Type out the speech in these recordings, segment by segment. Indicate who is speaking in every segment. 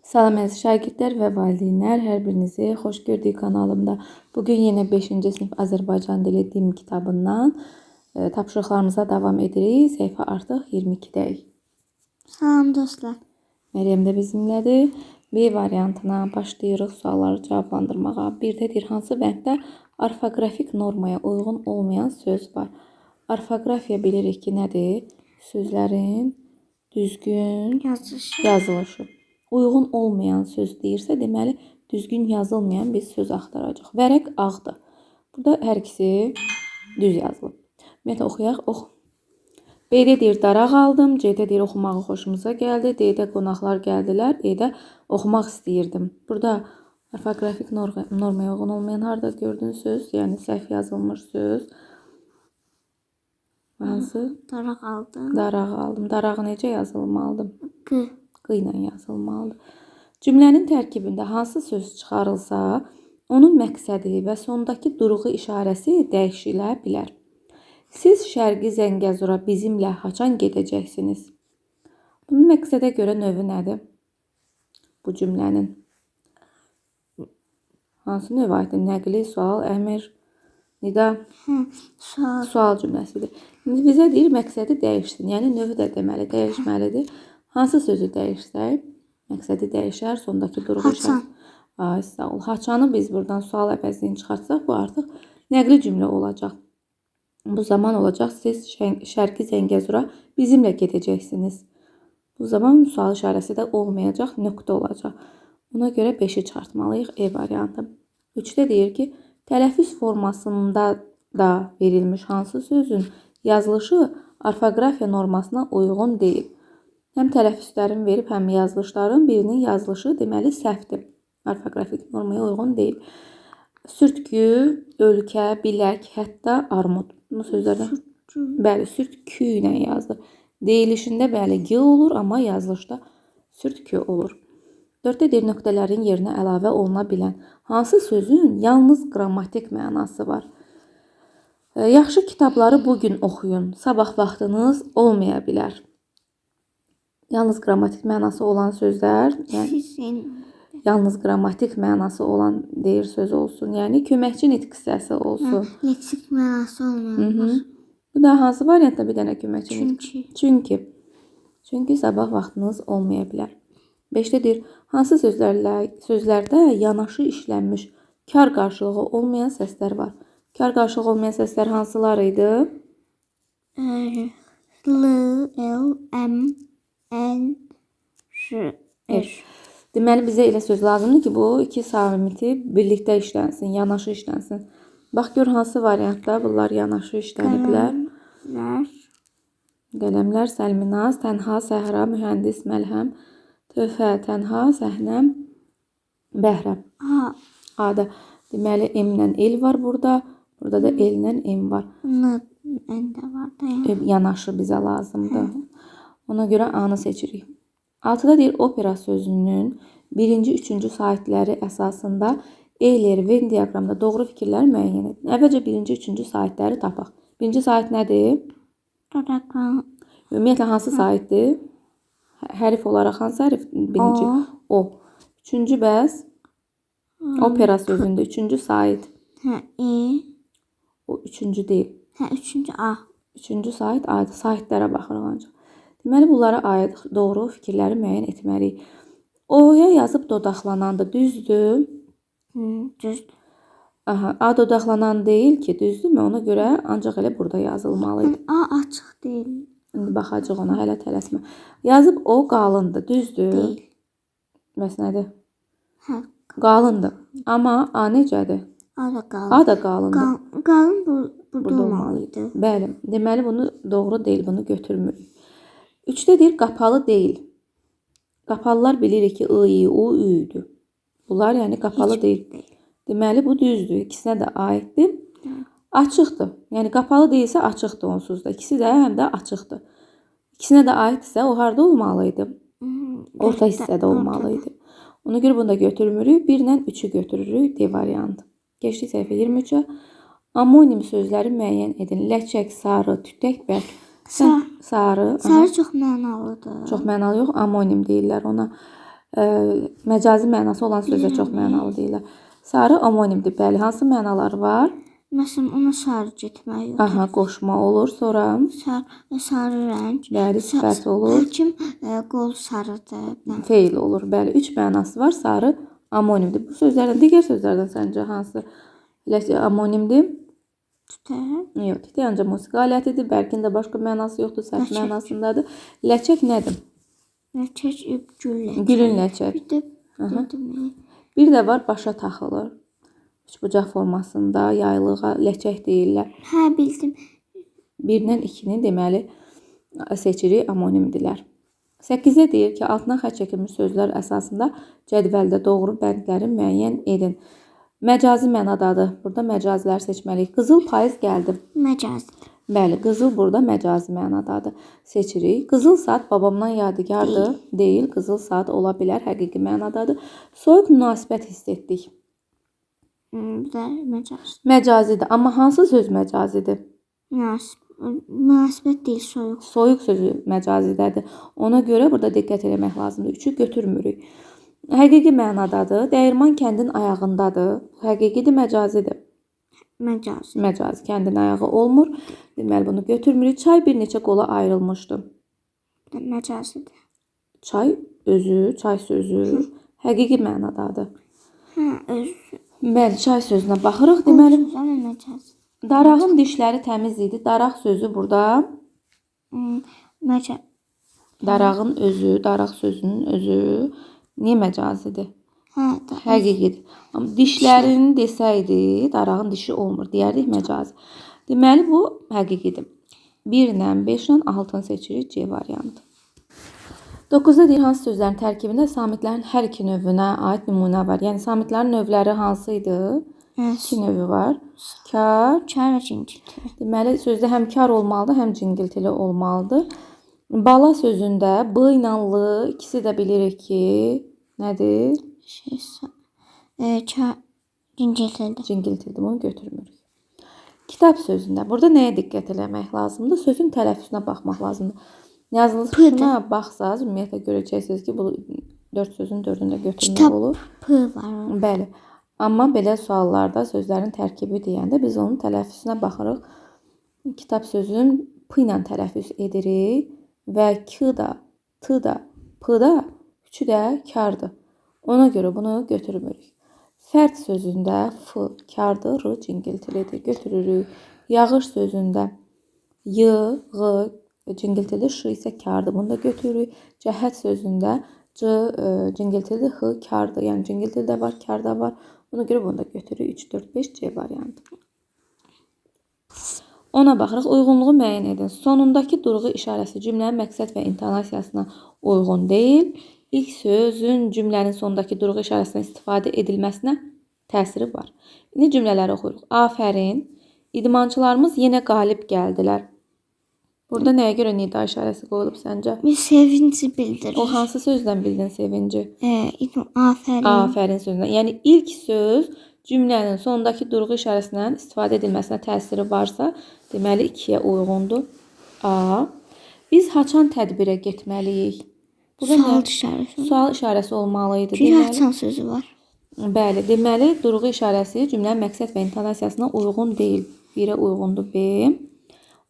Speaker 1: Salam əziz şagirdlər və valideynlər, hər birinizi xoş gördük kanalımda. Bugün yenə 5-ci sinif Azərbaycan dili DİM kitabından tapşırıqlarımıza davam edirik. Səhifə artıq 22-dəyik.
Speaker 2: Salam dostlar.
Speaker 1: Məryəm də bizimlədir. B variantına başlayırıq sualları cavablandırmağa. Bir də deyir, hansı bənddə orfoqrafik normaya uyğun olmayan söz var? Orfoqrafiya bilirik ki, nədir? Sözlərin düzgün
Speaker 2: Yazışı.
Speaker 1: yazılışı. Uyğun olmayan söz deyirsə, deməli düzgün yazılmayan bir söz axtaracaq. Vərəq ağdır. Burada hər ikisi düz yazılıb. Ümumiyyətlə oxuyaq. Ox. B-də deyir daraq aldım, C-də deyir oxumağı xoşumuza gəldi, D-də qonaqlar gəldilər, E-də oxumaq istəyirdim. Burada orfoqrafik normaya uyğun olmayan harda gördün söz, yəni səhv yazılmış söz. Hansı?
Speaker 2: Daraq aldım.
Speaker 1: Daraq aldım. Darağı necə yazılmalıdır?
Speaker 2: Q.
Speaker 1: Q ilə yazılmalıdır. Cümlənin tərkibində hansı söz çıxarılsa, onun məqsədi və sondakı durğu işarəsi dəyişilə bilər. Siz Şərqi Zəngəzura bizimlə haçan gedəcəksiniz? Bunun məqsədə görə növü nədir? Bu cümlənin. Hansı növə aiddir? Nəqli, sual, əmr, nida,
Speaker 2: Hə, sual.
Speaker 1: sual cümləsidir. İndi bizə deyir məqsədi dəyişsin. Yəni növü də deməli dəyişməlidir. Hansı sözü dəyişsək, məqsədi dəyişər, sondakı durğu
Speaker 2: Haçan.
Speaker 1: işarəsi. Ay, sağ ol. Haçanı biz buradan sual əvəzini çıxartsaq, bu artıq nəqli cümlə olacaq. Bu zaman olacaq siz Şərqi Zəngəzura bizimlə gedəcəksiniz. Bu zaman sual işarəsi də olmayacaq, nöqtə olacaq. Ona görə 5-i çıxartmalıyıq E variantı. 3-də deyir ki, tələffüz formasında da verilmiş hansı sözün yazılışı orfoqrafiya normasına uyğun deyil. Həm tələffüzlərin verib, həm yazılışların birinin yazılışı deməli səhvdir. Orfoqrafik normaya uyğun deyil. Sürtkü, ölkə, bilək, hətta armud. Bu sözlərdən bəli, sürtkü ilə yazılır. Deyilişində bəli G olur, amma yazılışda sürtkü olur. 4-də deyir nöqtələrin yerinə əlavə oluna bilən hansı sözün yalnız qrammatik mənası var? Yaxşı kitabları bu gün oxuyun. Sabah vaxtınız olmaya bilər. Yalnız qrammatik mənası olan sözlər, yəni
Speaker 2: Sizin.
Speaker 1: yalnız qrammatik mənası olan deyir söz olsun. Yəni köməkçi nitq hissəsi olsun.
Speaker 2: Leksik mənası olmayan.
Speaker 1: Bu da hansı variantda bir dənə köməkçi nitq?
Speaker 2: Çünki.
Speaker 1: Çünki. Çünki sabah vaxtınız olmaya bilər. 5-də deyir, hansı sözlərdə yanaşı işlənmiş kar qarşılığı olmayan səslər var? Kar qarşılığı olmayan səslər hansılar idi?
Speaker 2: L, L, M, N, Ş, R.
Speaker 1: Deməli bizə elə söz lazımdır ki, bu iki samiti birlikdə işlənsin, yanaşı işlənsin. Bax gör hansı variantda bunlar yanaşı işləniblər.
Speaker 2: Qələmlər.
Speaker 1: Qələmlər, Səlminaz, tənha, səhra, mühəndis, məlhəm, töhfə, tənha, səhnəm, bəhrəm.
Speaker 2: A,
Speaker 1: A-da deməli M ilə L var burada. Burada da L ilə M var.
Speaker 2: N, N də var da. Yəni.
Speaker 1: Yanaşı bizə lazımdır. Ona görə A-nı seçirik. 6-da deyir opera sözünün birinci, üçüncü saitləri əsasında Euler Venn diaqramında doğru fikirləri müəyyən edin. Əvvəlcə birinci, üçüncü saitləri tapaq. Birinci sait nədir?
Speaker 2: Dodaqlan.
Speaker 1: Ümumiyyətlə hansı saitdir? Hərf olaraq hansı hərf birinci?
Speaker 2: O.
Speaker 1: O. Üçüncü bəs opera sözündə üçüncü sait.
Speaker 2: Hə, E.
Speaker 1: O üçüncü deyil.
Speaker 2: Hə, üçüncü A.
Speaker 1: Üçüncü sait aid. Saitlərə baxırıq ancaq. Deməli bunlara aid doğru fikirləri müəyyən etməliyik. O-ya yazıb dodaqlanandır, düzdür?
Speaker 2: Düzdür.
Speaker 1: Aha, A dodaqlanan deyil ki, düzdürmü? Ona görə ancaq elə burada yazılmalı idi.
Speaker 2: A açıq deyil.
Speaker 1: İndi baxacağıq ona, hələ tələsmə. Yazıb o qalındır, düzdür?
Speaker 2: Deyil.
Speaker 1: Bəs nədir?
Speaker 2: Hə,
Speaker 1: Qalındır. Amma A necədir?
Speaker 2: A da qalın.
Speaker 1: A da qalındır.
Speaker 2: Qalın burada
Speaker 1: Burada
Speaker 2: olmalı idi.
Speaker 1: Bəli. Deməli bunu doğru deyil, bunu götürmürük. 3-də deyir qapalı deyil. Qapalılar bilirik ki, I, I, U, Ü-dür. Bunlar yəni qapalı
Speaker 2: Heç
Speaker 1: deyil.
Speaker 2: deyil.
Speaker 1: Deməli bu düzdür. İkisinə də aiddir. Açıqdır. Yəni qapalı deyilsə açıqdır onsuz da. İkisi də həm də açıqdır. İkisinə də aiddirsə o harda olmalı idi? Orta hissədə olmalı idi. Ona görə bunu da götürmürük. 1 ilə 3-ü götürürük. D variantı. Keçdik səhifə 23-ə. Amonim sözləri müəyyən edin. Ləçək, sarı, tütək, bərk. Sarı.
Speaker 2: Sarı çox mənalıdır.
Speaker 1: Çox mənalı yox, amonim deyirlər ona. Məcazi mənası olan sözə çox mənalı deyirlər. Sarı omonimdir. Bəli, hansı mənaları var?
Speaker 2: Məsələn, ona sarı getmək yox.
Speaker 1: Aha, qoşma olur. Sonra
Speaker 2: Sarı rəng.
Speaker 1: Bəli, sifət olur.
Speaker 2: Həkim qol sarıdır.
Speaker 1: Feil olur. Bəli, üç mənası var. Sarı omonimdir. Bu sözlərdən, digər sözlərdən səncə hansı omonimdir?
Speaker 2: Tütə.
Speaker 1: Yox, tütə ancaq musiqi alətidir. Bərkin də başqa mənası yoxdur, səhv
Speaker 2: Ləçək.
Speaker 1: mənasındadır. Ləçək nədir?
Speaker 2: Ləçək gül ləçək.
Speaker 1: Gülün ləçək.
Speaker 2: Bir də dedim.
Speaker 1: Bir də var başa taxılır. Üçbucaq formasında yaylığa ləçək deyirlər.
Speaker 2: Hə, bildim.
Speaker 1: 1 ilə 2-ni deməli seçirik, omonimdirlər. 8-də deyir ki, altına xətt çəkilmiş sözlər əsasında cədvəldə doğru bəndləri müəyyən edin. Məcazi mənadadır. Burada məcazilər seçməliyik. Qızıl payız gəldi.
Speaker 2: Məcazidir.
Speaker 1: Bəli, qızıl burada məcazi mənadadır. Seçirik. Qızıl saat babamdan yadigardır. Deyil. Qızıl saat ola bilər, həqiqi mənadadır. Soyuq münasibət hiss etdik.
Speaker 2: Bu da məcazidir.
Speaker 1: Məcazidir. Amma hansı söz məcazidir?
Speaker 2: Münasibət deyil, soyuq.
Speaker 1: Soyuq sözü məcazidədir. Ona görə burada diqqət eləmək lazımdır. 3-ü götürmürük. Həqiqi mənadadır. Dəyirman kəndin ayağındadır. Həqiqidir, məcazidir.
Speaker 2: Məcazi.
Speaker 1: Məcazi. Kəndin ayağı olmur. Deməli bunu götürmürük. Çay bir neçə qola ayrılmışdı.
Speaker 2: Məcazidir.
Speaker 1: Çay özü, çay sözü həqiqi mənadadır.
Speaker 2: Hə, öz.
Speaker 1: Bəli, çay sözünə baxırıq. Deməli,
Speaker 2: Amma məcazi.
Speaker 1: darağın dişləri təmiz idi. Daraq sözü burada.
Speaker 2: Məcazi.
Speaker 1: Darağın özü, daraq sözünün özü niyə məcazidir?
Speaker 2: Hə, da.
Speaker 1: Həqiqidir. Amma dişlərini desəydi, darağın dişi olmur. Deyərdik məcazi. Deməli, bu həqiqidir. 1 ilə 5 ilə 6-nı seçirik C variantı. 9-da deyir, hansı sözlərin tərkibində samitlərin hər iki növünə aid nümunə var. Yəni, samitlərin növləri hansı idi? İki növü var. Kar.
Speaker 2: Kar və cingilti.
Speaker 1: Deməli, sözdə həm kar olmalıdır, həm cingiltili olmalıdır. Bala sözündə B ilə L ikisi də bilirik ki, nədir?
Speaker 2: Kar cingiltilidir.
Speaker 1: Cingiltilidir, bunu götürmürük. Kitab sözündə burada nəyə diqqət eləmək lazımdır? Sözün tələffüzünə baxmaq lazımdır. Yazılışına baxsaz, ümumiyyətlə görəcəksiniz ki, bu 4 sözün 4-ünü də götürmək
Speaker 2: Kitab
Speaker 1: olur.
Speaker 2: P var.
Speaker 1: Bəli. Amma belə suallarda sözlərin tərkibi deyəndə biz onun tələffüzünə baxırıq. Kitab sözünün P ilə tələffüz edirik və K da, T da, P da, üçü də kardır. Ona görə bunu götürmürük. Fərd sözündə F kardır, R cingiltilidir. Götürürük. Yağış sözündə Y, Ğ cingiltili, Ş isə kardır. Bunu da götürürük. Cəhət sözündə C cingiltilidir, H kardır. Yəni cingiltili də var, kar da var. Ona görə bunu da götürürük. 3, 4, 5 C variantı. Ona baxırıq. Uyğunluğu müəyyən edin. Sonundakı durğu işarəsi cümlənin məqsəd və intonasiyasına uyğun deyil. İlk sözün cümlənin sonundakı durğu işarəsindən istifadə edilməsinə təsiri var. İndi cümlələri oxuyuruq. Afərin. İdmançılarımız yenə qalib gəldilər. Burada nəyə görə nida işarəsi qoyulub səncə?
Speaker 2: Bir sevinci bildirir.
Speaker 1: O hansı sözdən bildin sevinci?
Speaker 2: Afərin.
Speaker 1: Afərin sözündən. Yəni ilk söz cümlənin sonundakı durğu işarəsindən istifadə edilməsinə təsiri varsa, deməli 2-yə uyğundur. A. Biz haçan tədbirə getməliyik? Burada
Speaker 2: Sual
Speaker 1: nə?
Speaker 2: işarəsi.
Speaker 1: Sual işarəsi olmalı idi.
Speaker 2: Çünki
Speaker 1: Deməli,
Speaker 2: haçan sözü var.
Speaker 1: bəli, deməli durğu işarəsi cümlənin məqsəd və intonasiyasına uyğun deyil. 1-ə uyğundur B.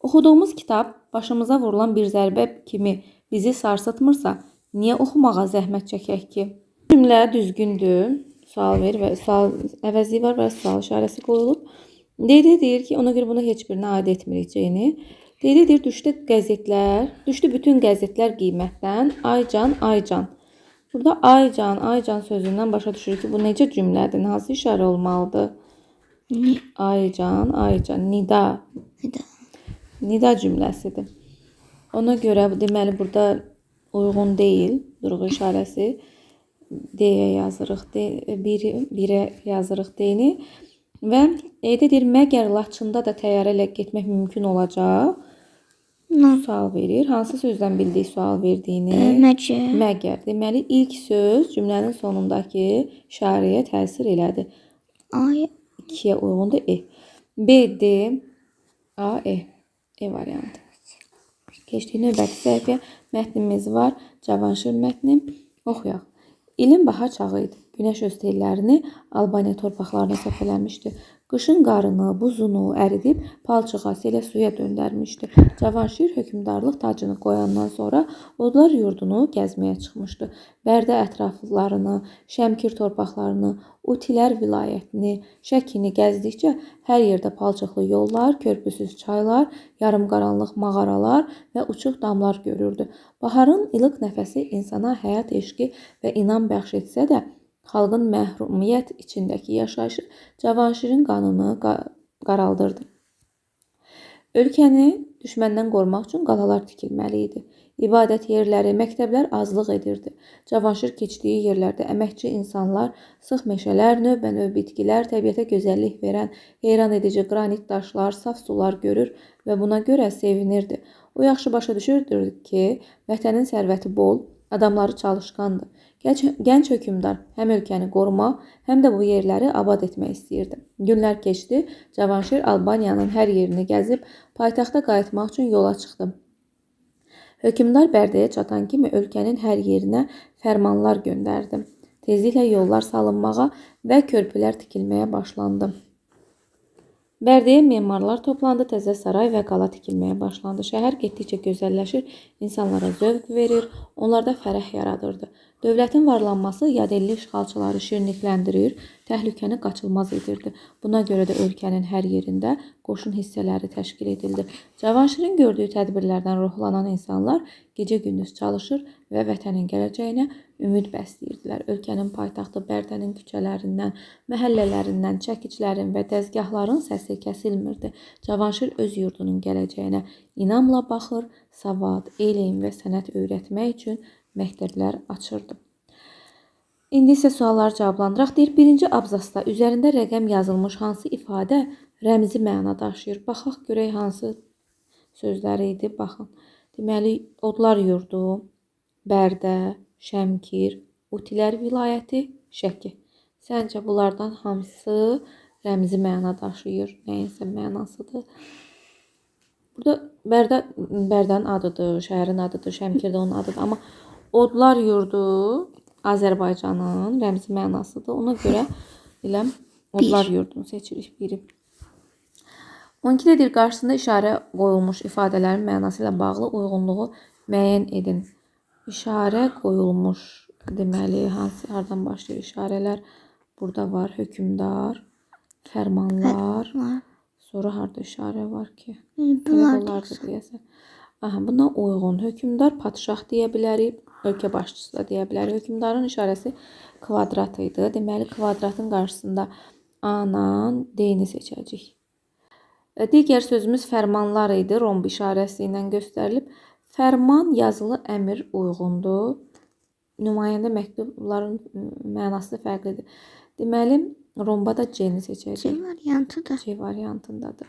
Speaker 1: Oxuduğumuz kitab başımıza vurulan bir zərbə kimi bizi sarsıtmırsa, niyə oxumağa zəhmət çəkək ki? Cümlə düzgündür. Sual ver və sual əvəzliyi var və sual işarəsi qoyulub. D deyir ki, ona görə bunu heç birinə aid etmirik C-ni. D deyir, düşdü qəzetlər, düşdü bütün qəzetlər qiymətdən. Aycan, Aycan. Burada Aycan, Aycan sözündən başa düşürük ki, bu necə cümlədir? Hansı işarə olmalıdır? Aycan, Aycan, nida.
Speaker 2: Nida.
Speaker 1: Nida cümləsidir. Ona görə deməli burada uyğun deyil durğu işarəsi. D-yə yazırıq. D, 1-ə yazırıq D-ni. Və E-də deyir, məgər Laçında da təyyarə ilə getmək mümkün olacaq? Sual verir. Hansı sözdən bildik sual verdiyini?
Speaker 2: Məgər.
Speaker 1: Məgər. Deməli, ilk söz cümlənin sonundakı işarəyə təsir elədi.
Speaker 2: Ay.
Speaker 1: 2-yə uyğundur E. B, D, A, E. E variantı. Keçdik növbəti səhifəyə. Mətnimiz var. Cavanşir mətni. Oxuyaq. İlin bahar çağı idi. Günəş öz tellərini Albaniya torpaqlarına səpələmişdi. Qışın qarını, buzunu əridib palçığa, selə suya döndərmişdi. Cavanşir hökmdarlıq tacını qoyandan sonra Odlar yurdunu gəzməyə çıxmışdı. Bərdə ətraflarını, Şəmkir torpaqlarını, Utilər vilayətini, Şəkini gəzdikcə hər yerdə palçıqlı yollar, körpüsüz çaylar, yarımqaranlıq mağaralar və uçuq damlar görürdü. Baharın ilıq nəfəsi insana həyat eşqi və inam bəxş etsə də, xalqın məhrumiyyət içindəki yaşayışı Cavanşirin qanını qaraldırdı. Ölkəni düşməndən qorumaq üçün qalalar tikilməli idi. İbadət yerləri, məktəblər azlıq edirdi. Cavanşir keçdiyi yerlərdə əməkçi insanlar, sıx meşələr, növbənöv bitkilər, təbiətə gözəllik verən heyran edici qranit daşlar, saf sular görür və buna görə sevinirdi. O yaxşı başa düşürdü ki, vətənin sərvəti bol, adamları çalışqandır. Gənc hökmdar həm ölkəni qorumaq, həm də bu yerləri abad etmək istəyirdi. Günlər keçdi, Cavanşir Albaniyanın hər yerini gəzib paytaxta qayıtmaq üçün yola çıxdı. Hökmdar Bərdəyə çatan kimi ölkənin hər yerinə fərmanlar göndərdi. Tezliklə yollar salınmağa və körpülər tikilməyə başlandı. Bərdəyə memarlar toplandı, təzə saray və qala tikilməyə başlandı. Şəhər getdikcə gözəlləşir, insanlara zövq verir, onlarda fərəh yaradırdı. Dövlətin varlanması yadelli işğalçıları şirinlikləndirir, təhlükəni qaçılmaz edirdi. Buna görə də ölkənin hər yerində qoşun hissələri təşkil edildi. Cavanşirin gördüyü tədbirlərdən ruhlanan insanlar gecə-gündüz çalışır və vətənin gələcəyinə ümid bəsləyirdilər. Ölkənin paytaxtı Bərdənin küçələrindən, məhəllələrindən çəkiclərin və dəzgahların səsi kəsilmirdi. Cavanşir öz yurdunun gələcəyinə inamla baxır, savad, elm və sənət öyrətmək üçün məktəblər açırdı. İndi isə sualları cavablandıraq. Deyir, birinci abzasda üzərində rəqəm yazılmış hansı ifadə rəmzi məna daşıyır? Baxaq görək hansı sözləri idi. Baxın. Deməli, Odlar yurdu, Bərdə, Şəmkir, Utilər vilayəti, Şəki. Səncə bunlardan hansı rəmzi məna daşıyır? Nəyinsə mənasıdır? Burada Bərdə Bərdənin adıdır, şəhərin adıdır, Şəmkir də onun adıdır. Amma Odlar yurdu Azərbaycanın rəmzi mənasıdır. Ona görə elə Odlar yurdunu seçirik biri. 12-də deyir, qarşısında işarə qoyulmuş ifadələrin mənası ilə bağlı uyğunluğu müəyyən edin. İşarə qoyulmuş, deməli, hansı, hardan başlayır işarələr? Burada var hökmdar, fərmanlar.
Speaker 2: Var.
Speaker 1: Sonra harda işarə var ki?
Speaker 2: Yəni
Speaker 1: Elə
Speaker 2: bunlar da
Speaker 1: bunlardır deyəsən. Aha, buna uyğun hökmdar, padşah deyə bilərik, ölkə başçısı da deyə bilərik. Hökmdarın işarəsi kvadrat idi. Deməli, kvadratın qarşısında A-la D-ni seçəcəyik. Digər sözümüz fərmanlar idi. Romb işarəsi ilə göstərilib. Fərman yazılı əmir uyğundur. Nümayəndə məktubların mənası fərqlidir. Deməli, romba da C-ni seçəcəyik.
Speaker 2: C variantıdır.
Speaker 1: C variantındadır.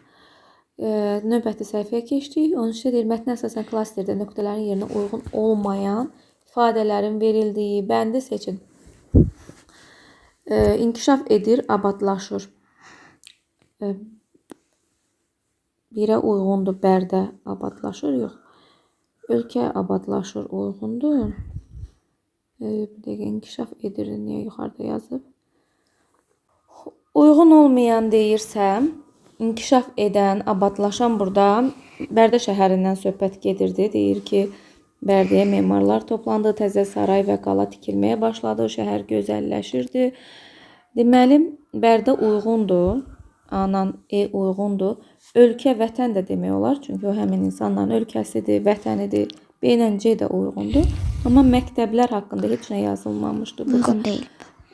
Speaker 1: Növbəti səhifəyə keçdik. 13-də deyir, mətnə əsasən klasterdə nöqtələrin yerinə uyğun olmayan ifadələrin verildiyi bəndi seçin. İnkişaf edir, abadlaşır. Birə uyğundur, Bərdə abadlaşır, yox. Ölkə abadlaşır, uyğundur. Bir dəqiqə, inkişaf edir, niyə yuxarıda yazıb? Uyğun olmayan deyirsə, inkişaf edən, abadlaşan burada Bərdə şəhərindən söhbət gedirdi. Deyir ki, Bərdəyə memarlar toplandı, təzə saray və qala tikilməyə başladı, şəhər gözəlləşirdi. Deməli, Bərdə uyğundur. A-la E uyğundur. Ölkə, vətən də demək olar. Çünki o həmin insanların ölkəsidir, vətənidir. B ilə C də uyğundur. Amma məktəblər haqqında heç nə yazılmamışdı burada.
Speaker 2: Uyğun deyil.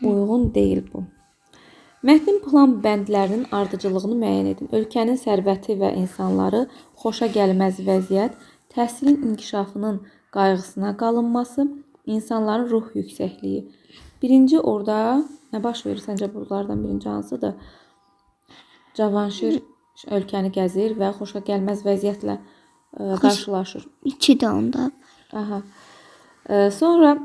Speaker 1: Uyğun deyil bu. Mətnin plan bəndlərinin ardıcıllığını müəyyən edin. Ölkənin sərvəti və insanları, xoşa gəlməz vəziyyət, təhsilin inkişafının qayğısına qalınması, insanların ruh yüksəkliyi. Birinci orada nə baş verir səncə bunlardan birinci hansıdır? Cavanşir ölkəni gəzir və xoşa gəlməz vəziyyətlə qarşılaşır.
Speaker 2: 2 də onda.
Speaker 1: Aha. Sonra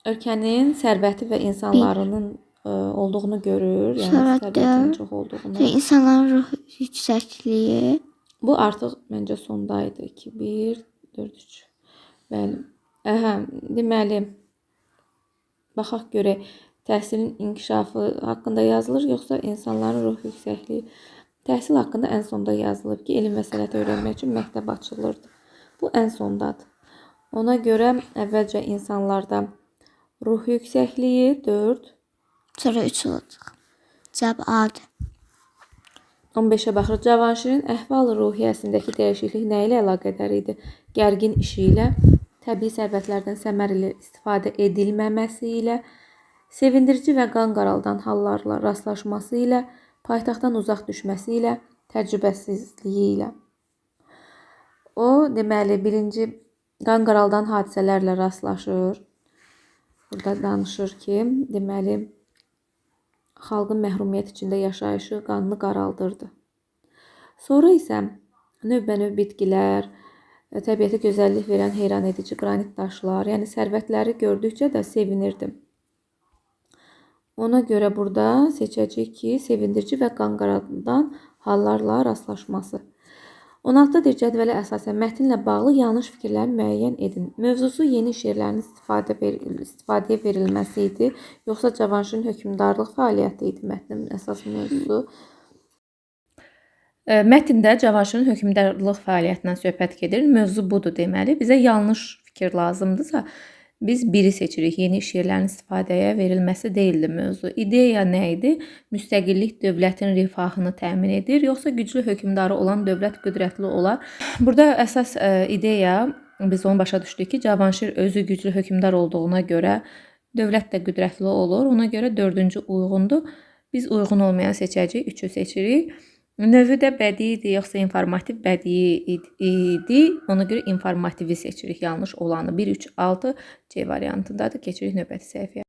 Speaker 1: ölkənin sərvəti və insanlarının olduğunu görür. Yəni
Speaker 2: Sonra
Speaker 1: sərvətinin
Speaker 2: dörd.
Speaker 1: çox olduğunu.
Speaker 2: Sonra insanların ruh yüksəkliyi.
Speaker 1: Bu artıq məncə sondaydı. 2, 1, 4, 3. Bəli. Aha, deməli Baxaq görək, təhsilin inkişafı haqqında yazılır, yoxsa insanların ruh yüksəkliyi? Təhsil haqqında ən sonda yazılıb ki, elm və sənət öyrənmək üçün məktəb açılırdı. Bu ən sondadır. Ona görə əvvəlcə insanlarda ruh yüksəkliyi 4,
Speaker 2: Sonra 3 olacaq. Cavab A-dır.
Speaker 1: 15-ə baxırıq. Cavanşirin əhval-ruhiyyəsindəki dəyişiklik nə ilə əlaqədar idi? Gərgin işi ilə, təbii sərvətlərdən səmərəli istifadə edilməməsi ilə, sevindirici və qan qaraldan hallarla rastlaşması ilə, paytaxtdan uzaq düşməsi ilə, təcrübəsizliyi ilə. O, deməli, birinci qan qaraldan hadisələrlə rastlaşır. Burada danışır ki, deməli, xalqın məhrumiyyət içində yaşayışı qanını qaraldırdı. Sonra isə növbənöv bitkilər, təbiətə gözəllik verən heyran edici qranit daşlar, yəni sərvətləri gördükcə də sevinirdim. Ona görə burada seçəcəyik ki, sevindirici və qan qaraldan hallarla rastlaşması. 16-da deyir, cədvələ əsasən mətnlə bağlı yanlış fikirləri müəyyən edin. Mövzusu yeni iş yerlərinin istifadəyə verilməsi idi, yoxsa Cavanşirin hökmdarlıq fəaliyyəti idi mətnin əsas mövzusu? Mətndə Cavanşirin hökmdarlıq fəaliyyətindən söhbət gedir. Mövzu budur deməli. Bizə yanlış fikir lazımdırsa, biz biri seçirik. Yeni iş yerlərinin istifadəyə verilməsi deyildi mövzu. İdeya nə idi? Müstəqillik dövlətin rifahını təmin edir, yoxsa güclü hökmdarı olan dövlət qüdrətli olar? Burada əsas ideya, biz onu başa düşdük ki, Cavanşir özü güclü hökmdar olduğuna görə dövlət də qüdrətli olur. Ona görə 4-cü uyğundur. Biz uyğun olmayan seçəcəyik, 3-ü seçirik. Növü də bədii idi, yoxsa informativ? Bədii idi. Ona görə informativi seçirik, yanlış olanı. 1, 3, 6 C variantındadır. Keçirik növbəti səhifəyə.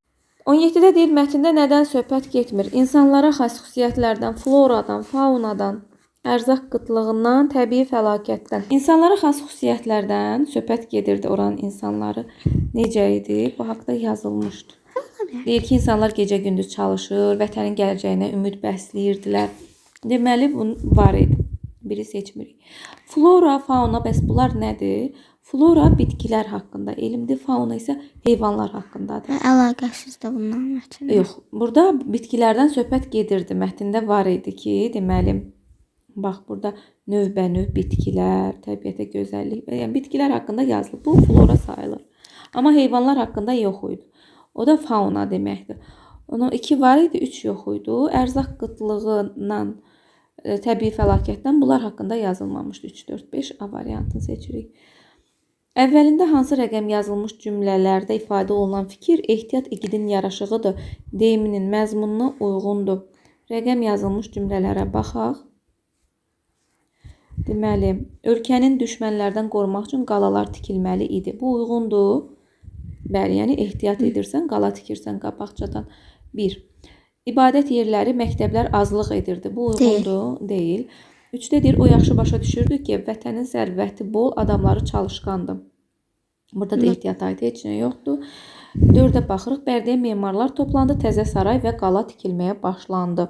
Speaker 1: 17-də deyir, mətndə nədən söhbət getmir? İnsanlara xas xüsusiyyətlərdən, floradan, faunadan, ərzaq qıtlığından, təbii fəlakətdən. İnsanlara xas xüsusiyyətlərdən söhbət gedirdi. Oranın insanları necə idi? Bu haqda yazılmışdı. Deyir ki, insanlar gecə-gündüz çalışır, vətənin gələcəyinə ümid bəsləyirdilər. Deməli, bunun var idi. Biri seçmirik. Flora, fauna, bəs bunlar nədir? Flora bitkilər haqqında elmdir, fauna isə heyvanlar haqqındadır.
Speaker 2: Əlaqəsiz də bundan mətndə.
Speaker 1: Yox, burada bitkilərdən söhbət gedirdi. Mətndə var idi ki, deməli, bax burada növbənöv bitkilər, təbiətə gözəllik, yəni bitkilər haqqında yazılıb. Bu flora sayılır. Amma heyvanlar haqqında yox idi. O da fauna deməkdir. Onun 2 var idi, 3 yox idi. Ərzaq qıtlığından, təbii fəlakətdən bunlar haqqında yazılmamışdı. 3, 4, 5 A variantını seçirik. Əvvəlində hansı rəqəm yazılmış cümlələrdə ifadə olunan fikir ehtiyat igidin yaraşığıdır deyiminin məzmununa uyğundur. Rəqəm yazılmış cümlələrə baxaq. Deməli, ölkənin düşmənlərdən qorumaq üçün qalalar tikilməli idi. Bu uyğundur. Bəli, yəni ehtiyat edirsən, qala tikirsən qabaqcadan. 1. İbadət yerləri, məktəblər azlıq edirdi. Bu uyğundur? Deyil. 3-də deyir, o yaxşı başa düşürdü ki, vətənin sərvəti bol, adamları çalışqandır. Burada da ehtiyat aid heç nə yoxdur. 4-ə baxırıq. Bərdəyə memarlar toplandı, təzə saray və qala tikilməyə başlandı.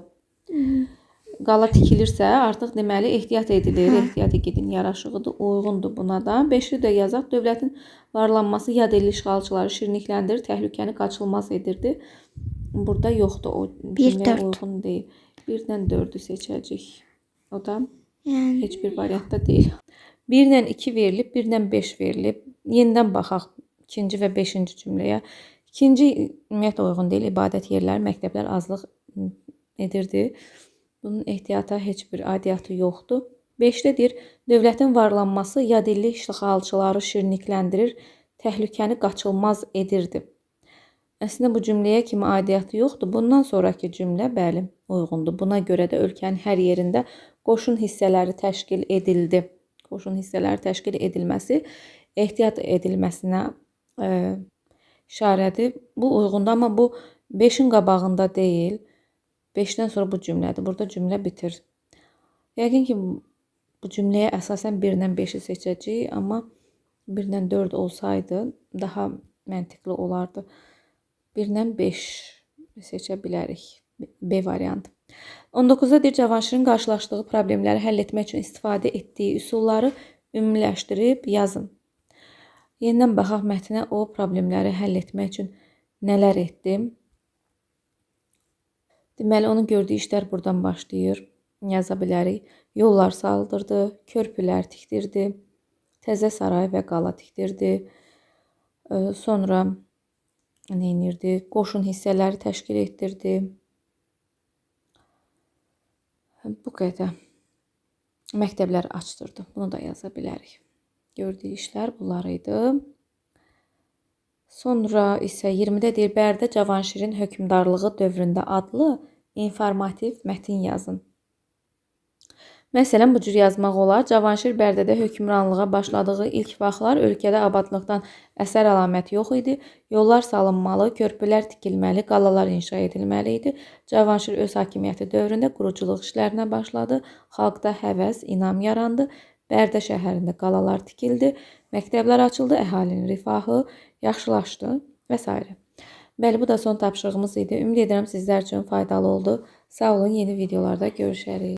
Speaker 1: Qala tikilirsə, artıq deməli ehtiyat edilir. Ehtiyat igidin yaraşığıdır, uyğundur buna da. 5-i də yazaq. Dövlətin varlanması yad elli işğalçıları şirnikləndirir, təhlükəni qaçılmaz edirdi. Burada yoxdur, o cümləyə uyğun deyil. 1-dən 4-ü seçəcəyik. O da
Speaker 2: Yəni
Speaker 1: heç bir variantda deyil. 1-lə 2 verilib, 1-lə 5 verilib. Yenidən baxaq 2-ci və 5-ci cümləyə. İkinci ümumiyyətlə uyğun deyil. İbadət yerləri, məktəblər azlıq edirdi. Bunun ehtiyata heç bir aidiyyatı yoxdur. 5-də deyir, dövlətin varlanması yad elli işğalçıları şirnikləndirir, təhlükəni qaçılmaz edirdi. Əslində bu cümləyə kimi aidiyyatı yoxdur. Bundan sonrakı cümlə bəli, uyğundur. Buna görə də ölkənin hər yerində qoşun hissələri təşkil edildi. Qoşun hissələri təşkil edilməsi ehtiyat edilməsinə işarədir. Bu uyğundur, amma bu 5-in qabağında deyil. 5-dən sonra bu cümlədir. Burada cümlə bitir. Yəqin ki, bu cümləyə əsasən 1-lə 5-i seçəcəyik, amma 1-lə 4 olsaydı daha məntiqli olardı. 1-lə 5 seçə bilərik. B variantı. 19-da deyir, Cavanşirin qarşılaşdığı problemləri həll etmək üçün istifadə etdiyi üsulları ümumiləşdirib yazın. Yenidən baxaq mətnə, o problemləri həll etmək üçün Nələr etdi? Deməli, onun gördüyü işlər buradan başlayır. Yaza bilərik. Yollar saldırdı, körpülər tikdirdi, təzə saray və qala tikdirdi. Sonra nə edirdi? Qoşun hissələri təşkil etdirdi. Bu qədər. Məktəblər açdırdı. Bunu da yaza bilərik. Gördüyü işlər bunlar idi. Sonra isə 20-də deyir, Bərdə Cavanşirin hökmdarlığı dövründə adlı informativ mətin yazın. Məsələn, bu cür yazmaq olar. Cavanşir Bərdədə hökmranlığa başladığı ilk vaxtlar ölkədə abadlıqdan əsər əlamət yox idi. Yollar salınmalı, körpülər tikilməli, qalalar inşa edilməli idi. Cavanşir öz hakimiyyəti dövründə quruculuq işlərinə başladı. Xalqda həvəs, inam yarandı. Bərdə şəhərində qalalar tikildi, məktəblər açıldı, əhalinin rifahı yaxşılaşdı və s. Bəli, bu da son tapşırığımız idi. Ümid edirəm sizlər üçün faydalı oldu. Sağ olun, yeni videolarda görüşərik.